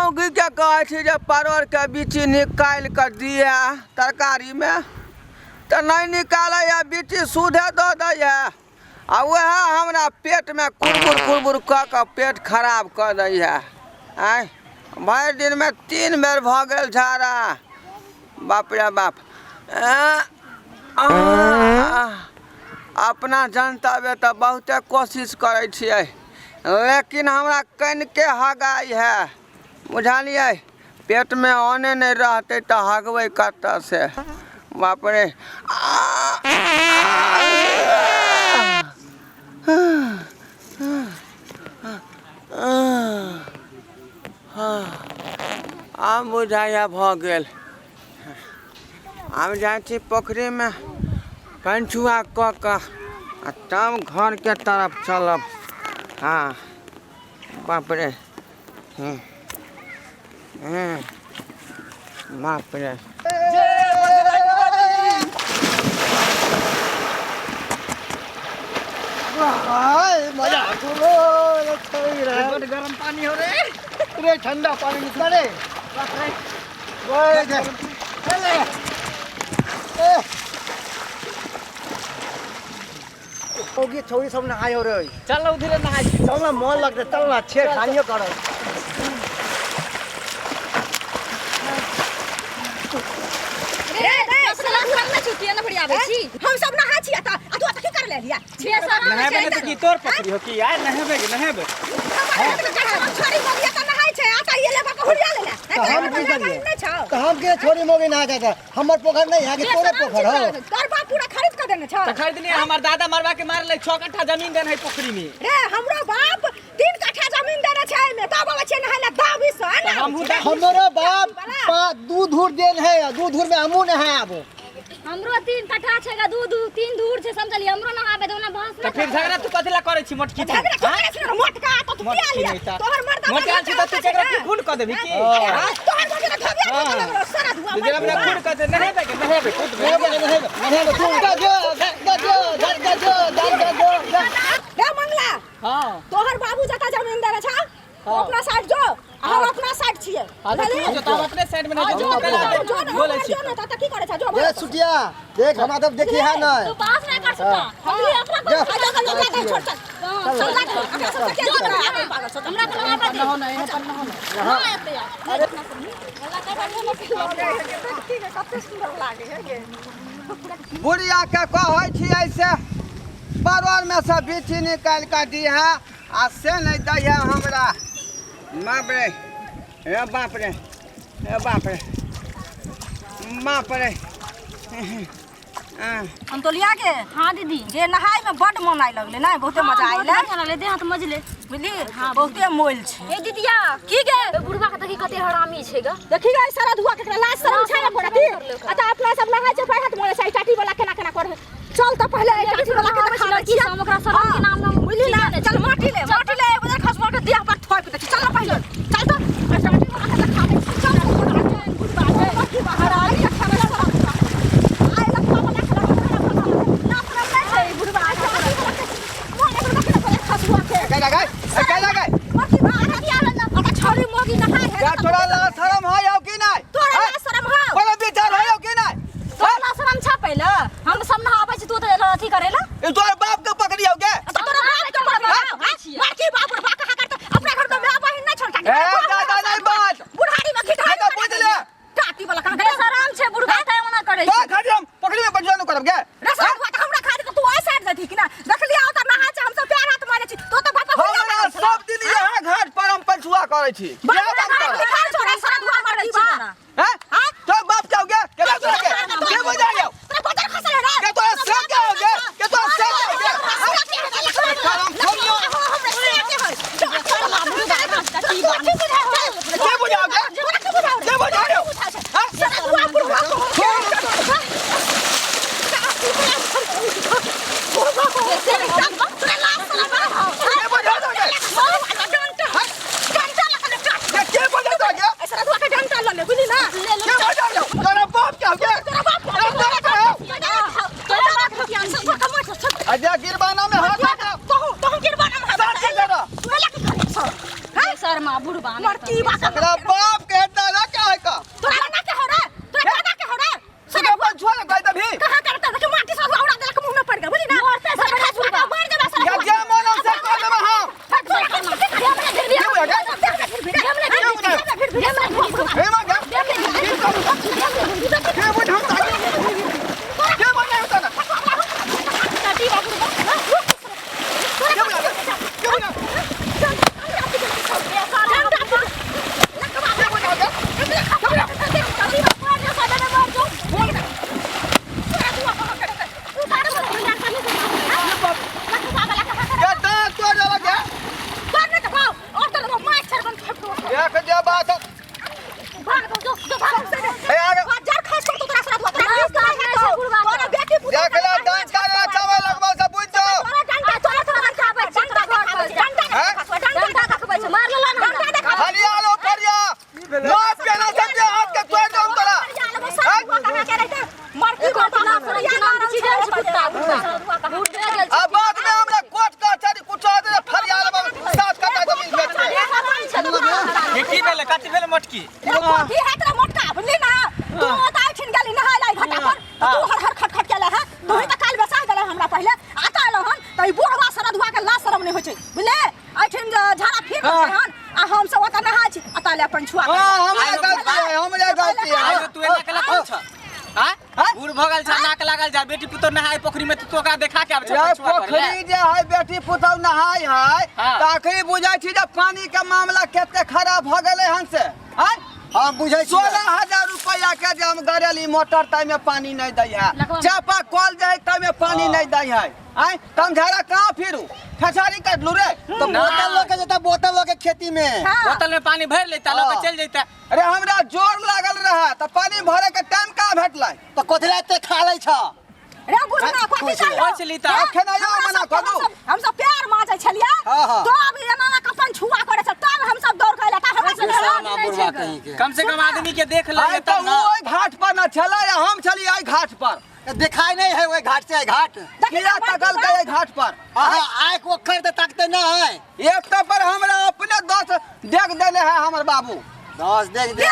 मौगीके कहै छी जे परोड़के बिच्ची निकालि कऽ दिअ तरकारीमे तऽ नहि निकालैए बिच्ची सुधे दऽ दैए आ उएह हमरा पेटमे कुरबुर कुरबुर कऽ कऽ पेट खराब कऽ दैए। आँय, भरि दिनमे 3 बेर भऽ गेल झाड़ा। बाप रे बाप। अपना जनतबे तऽ बहुते कोशिश करै छियै, लेकिन हमरा कनिके हगाइ है, बुझलियै? पेटमे अने नहि रहतै तऽ हगबै कतऽ से? बाप रे। आब बुझाइया भऽ गेल। आब जाइ छी पोखरिमे कंचुआ कऽ कऽ आ तब घरके तरफ चलब। हँ, बाप रे। हूँ हूँ, बाप रे। मजा गरम पानी हो रे रे, ठंडा पानी निकला रे। होगी छोरी सब नहाय हो रे। चल उधर नहाय। चल ना, मन लगते, चल ना, छेड़खानियो करो। रे रे, सलाम सलाम ना छुट्टी ना बढ़िया आबै छी। हम सब नहा छी त आ तू की कर ले लिया? नहेबे ने तऽ की तोर पकड़ी हो की यार? नहेबे कि नहेबे? छोरी मोगिया त नहाय छै आ त ये लेबा के हुरिया ले ले। तऽ हम की करियै? नहि छौ तऽ हम के छोरी मोगी नहा जाता? हमर पोखर नहीं है कि तोरे पोखर हो? तोर बाप पूरा खरीद के देने छौ? तऽ खरीद लिया। हमर दादा मरवा के मारले, 6 कट्ठा जमीन देन है पोखरी में। रे, हमरो बाप 3 कट्ठा जमीन देने छै एमे, तब अबै छै नहाय ला दाबी से तऽ हमहूँ हमरो बाप 2 धूर देन है, 2 धूर में हमहूँ नहायब। हमरो 3 कट्ठा छै गा, 2 2 3 धूर छै, समझलियै? हमरो नहाबे दो ना बहस। तऽ फिर झगड़ा तू कथी ला करै छी मोटकी? झगड़ा करे छै ना मोटका त तू पिया लिया। तोहर मर्दा मोटका छी तऽ तू केकरा की खून कऽ देबही की? तोहर मर्दा त धोबिया ढोके लगलो सारा धुआ। जे अपना खून कऽ दे। नहेबे के नहेबे, कूदबे। नहेबे नहेबे नहेबे तू जा जो जा जो जा जा जो जा जा जो जा। रे मंगला। हां। तोहर बाबू जता जमीन देने छा, वो अपना साइड जो आ हम अपना साइड छियै। हां, तऽ तू जो तऽ हम अपने साइड में ना जो जो जो ना बोलै छी। जो ना त की करे छा जो। ये सुटिया देख, हमरा तब देखी है ना। तू पास नहीं कर सकता, हम भी अपना जा। आ जा जा जा, छोड़, चल चल जा, अपना सब के जो ना पागल सब। हमरा के नहाबे दे। नहाओ ना, एने पर नहाओ ना। हां, एते आ अरे मला का बात ना। ठीक है, कते सुंदर लागे है गे। बुढ़िया के कहै छियै से परोड़मे से बिच्ची निकालि कऽ दिहऽ आ से नहि दैए हमरा। बाप रे, हे बाप रे, हे बाप रे, बाप रे। अंतोलिया के। हां दीदी। जे नहाय में बड मन आइ लगले नै, बहुते मजा आइले। मजा आइले, देह हाथ मजले। बुझली, बहुते मोल छै। ए दीदिया। की गे? ए बुढ़वा के देखी, कते हरामी छै गा। देखी गे सारा धुआ, केकरा लाज शरम छै ना पड़ती? आ त अपना सब नहाय छै, पैर हाथ मोले छै, टाटी वाला केना केना करे। चल त पहले ए टाटी वाला के देखा लड़की सब ओकरा शरम के नाम में। बुझली ना? चल माटी ले, माटी ले, एक बजे खसवा के देह पर थोप दे। चल ना पहले, चल त ए टाटी वाला के देखा दे। चल बुढ़वा के हरामी के खावे ला आइ लखवा वाला के ना शरम नै छै बुढ़वा के। टाटी वाला के मोने बुढ़वा के खसवा के गए गए गए गए। मरती बा छोरी मोगी नहाय है। क्या तोरा लाज शरम है यौ कि नहि? तोरा लाज शरम हौ? कोनो विचार है यौ कि नहि? तोरा लाज शरम छ? पहिले हम सब नहाबै छी, तू तऽ अथी करेला। ई तोहर बाप के पकड़ियौ गे? तो तोरा बाप के पकड़ियौ? मार की बाप बुढ़बा कहा करता अपना घर में माय बहिन नहीं छोड़ता। ए दादा, नहीं बात। बुढ़ारी में खिठाई। नहीं तो बुझ ले। टाटी वाला कहां बेशरम छै बुढ़वा, तै ओना करै तो छै। खाली हम पकड़ी में बजवा न करब गे। रसोई हुआ त हमरा खा दे। तू आ साइड जथी कि ना देखलिया ओत नहा छै, हम सब प्यार हाथ मारे छी, तो त बाप हमरा सब दिन यहाँ घाट पर हम पंचुआ करै छी। बाप इएह रे काम बाप, करब। लिखाल छोड़ा सारा धुआ मारै छी तोरा। हैं? तोर बाप के हो गे? के तोरा के के बुझा गयो? तोरा बजर खसल रे। के तोरा सब के हो गे? के तोरा सब के हो गे? के बुझा गे? के बुझा गयो? के बुझा दो गे? के बुझा दो गे? के बुझा गयो? तोरा बाप के हो गे? बाका। एकरा बाप के दादा के है का? तोरा ना के हो रे, तोरा दादा के हो रे। सुने पर छोड़ कह दभी। कहाँ करता देख माटी सब उड़ा देलक, मुंह में पड़ गया, बुझली ना? साला खा छुआ मार देबा साला। या जे मन से कह देबा हम। हे मां गा। के बुझ हम के बने होता ना? के बुझा के बुझा के दांत तोड़ देबा के? देख जे बात ए आगे। देख ले दांत काटला चावल लगबा से बुझ जाओ। हरिया लो फरिया लो पेना सब जे हाथ के तोड़ दम तोरा। आ बाद में हमरा कोट का चारी कुछ दे फरिया लो सात कटा जमीन बेच के। ये की भेलै, कथी भेलै मोटकी? हां, हमरा गलती है, हमरा गलती है। आइ तू एना केला कोन छ? आँ, बूढ़ भऽ गेल छ, नाक लागल जा, बेटी पुतोह नहाय पोखरी में, तू ओकरा देखा के आबै छ? यार पछुआ पर ले। पोखरी जे है बेटी पुतहु नहाय है। हाँ। तऽ अखनी बुझै छी जे पानी के मामला कते खराब भऽ गेलै हन से आँय? हम बुझै छी। 16,000 रुपया के जे हम गरेली मोटर, ताहिमे पानी नहि दै है। चापा कल जे है ताहिमे पानी नहि दै है। आँय, तऽ हम झाड़ा कहाँ फिरू? खेसारी काटलू रे। तो बोतल लऽ के जेता, बोतल लऽ के खेती में। बोतल में पानी भरि लेता, लऽ के चलि जैता। अरे हमरा जोर लागल रहे तऽ पानी भरे के टाइम कहाँ भेटलै? तो कथी ला एते खा लै छ? रे बुझना कथी चाहिए? पोछि ली तऽ। अखन आयो मना कऽ दू। हम सब प्यार मांगे छलियै। हाँ, हाँ। तो अब एना ना कफन छुआ करे छै, तब हम सब दौड़ के अइला, तब हमरा सब सामा बुढ़वा कहीं के। कम से कम आदमी के देख ले आइ तब तऽ ना। ओ ओहि घाट पर न छलै, आ हम छलियै एहि घाट पर। दिखाई नहीं है ओहि घाट से एहि घाट। किया तकल के एहि घाट पर? आहा आँखि ओखर तऽ ताकते न है। एक तऽ पर हमरा अपने 10 देख देने है हमर बाबू। 10 देख दे है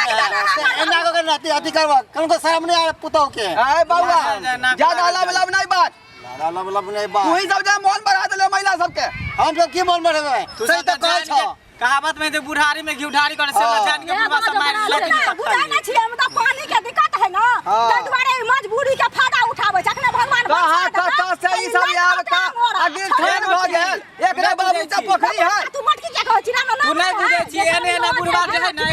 एना कऽ के अथी अथी करबा कनको शरम नहीं आवे पुतहु के? आय बौआ, ना, ज्यादा लब लब नहीं बात। दादा लब लब नहीं बात। तू ही सब जे मोन बढ़ा देले महिला सबके। हम सब की मोन बढ़ेबै? तू सही सब तऽ कहै जान छ। के कहावत में जे बुढ़ारी में घी ढारी करे से हाँ। जान के बुढ़वा सब मारि लत ना बुझै नै छियै, हम तऽ पानी के दिक्कत है ना। हाँ। ताहि दुआरे ई मजबूरी के फायदा उठाबै छै। अखने भगवान कहाँ बरसा देता, कतऽ से ई सब तऽ आब का आगिर अगिर ठान भऽ गेल। एकरे बाबू के पोखरी है। तू मटकी क्या कहै छी ना? तू नहीं बुझै छी, एहने एहने बुढ़वा जे है ना,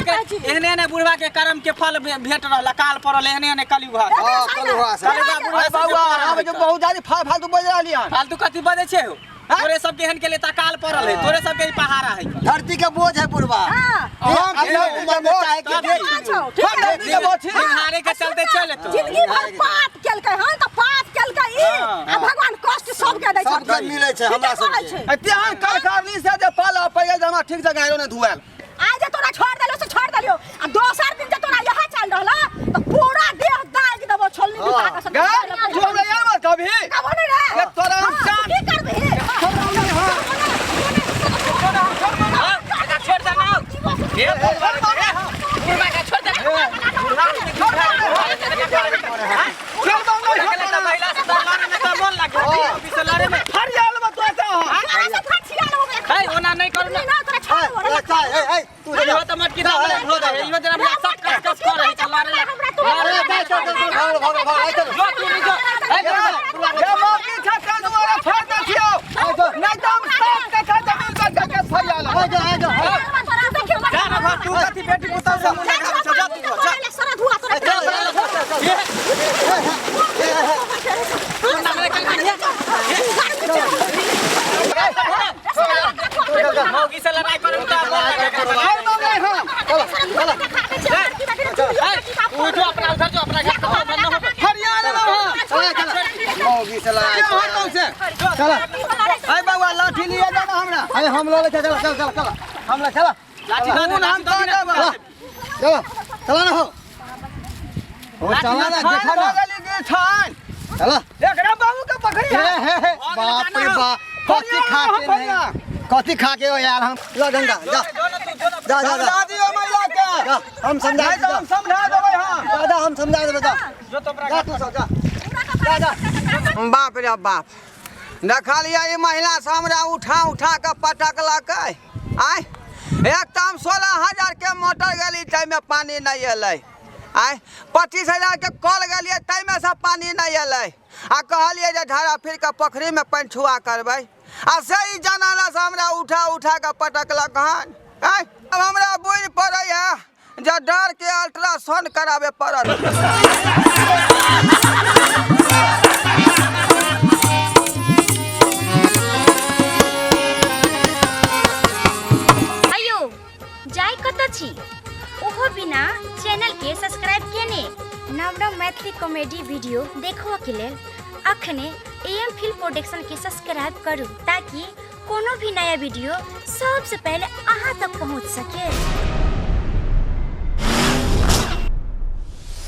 एहने एहने बुढ़वा के कर्म के फल भेट रहल, काल पड़ल एहने एहने कलयुग है। हाँ, कलयुग है। कलयुग बुढ़वा अरे सब के बौआ, पड़ल आब है। जो बहुत ज्यादा फालतू बजि रहली हन। फालतू कथी बजै छै हो? तोरे सबके एहन के लिए तकाल पड़ल है, तोरे सबके ई पहाड़ा है। धरती के बोझ है बुढ़वा। हाँ। हम उम्र में चाहे कि देख। हम धरती के बोझ छी। निहारे के चलते चले तो जिंदगी भर पाप केलकै हन तऽ पाप केलकै ई, आ भगवान कष्ट सबके दै छै। सबके मिलै छै, हमरा सबके। छै। तेहन कलकारनी से जे पाला पड़ि गेल जे हमरा ठीक से गाड़ियो नहि धुआयल। आइ जे तोरा छोड़ देलियो से छोड़ देलियो, आ दोसर दिन जे तोरा यहाँ चल रहल तऽ पूरा देह दागि देबो छोलनी बिता के। गे, तू हमरा यार मत कभी। कबो नहि रे। गे, तोरा हम हाँ, जान तू की करबिही? छोड़ दे ना। ए बुढ़वा के छोड़ दे। चल बौआ, महिला से लड़े में तो मन लागे से लड़े में। हरियाल में तो ऐसा हो। तोरा से फांसी आलो। है ओना नहीं करू ना। ना तोरा छोड़ ए, चाय, ए, ए, तू इहो तऽ मटकी दऽ दे, इहो जरा सब कस कस करे छै लड़े। अरे, चल, चल, चल, चल, भागो, भागो, भागो, ए, चल। जो तू नहीं जो ए बुढ़वा। जे मौकी छै ताहि दुआरे छोड़ दै छियौ, नहि तऽ हम साफ कथा जमीन बेच के फरियाल। आ जा, आ जा, आ। जा ना घर, तू कथी बेटी पुतहु से मुँह देखाबै छौ? जा तू घर, जा। ए, चल, चल, चल, चल, चल। तू ना मेरे कल मौगी से लड़ाई करू तऽ मन लागे। छोड़ दो नहीं हम। तू जो अपना उधर जो अपना घर उधर न हो। फरियाल में हम। चल, चल। मौगी से लड़ाई के हटौ से? चल। अरे बौआ, लाठी लिए जा ना हमरा। अरे हम लऽ लै चल, चल, चल, चल, हम लऽ चल। लाठी दऽ दे। खून हम लाठी दऽ दऽ दे। देब। चल, चल ना हो हो, चल ना, देखा ना। ठान चल। एकरा बाबू के पकड़ी हे है। हे हे, बाप रे बाप, कथी खा के नहीं, कथी खा के हो यार? हम ल गंगा जा। जो ना तू जो। जा जा जा समझा दियो महिला के। जा, हम समझा नहीं तो हम समझा देबै हम। दादा हम समझा देबै जा। जो तो जा तू सब जा जा जा। बाप रे बाप, देखलियै ई महिला से हमरा उठा उठा के पटकलकै। आय एक तऽ हम 16,000 के मोटर गेली ताहिमे पानि नहि एलै। आय 25,000 के कल गेलियै ताहिमे से पानि नहि एलै। आ कहलियै जे झाड़ा फिर के पोखरिमे पानि छुआ करबै, आ से ई जनाना से हमरा उठा उठा के पटकलक हन। आय अब हमरा बुझि पड़ै है जे डर के अल्ट्रासाउंड कराबे पड़त। अयो जाय कतऽ छी ओहो बिना चैनल के सब्सक्राइब केने? नव नव मैथिली कॉमेडी वीडियो देखबऽ के लेल अखने एम फिल्म प्रोडक्शन के सब्सक्राइब करू ताकि कोनो भी नया वीडियो सबसे पहले अहाँ तक पहुँच सके।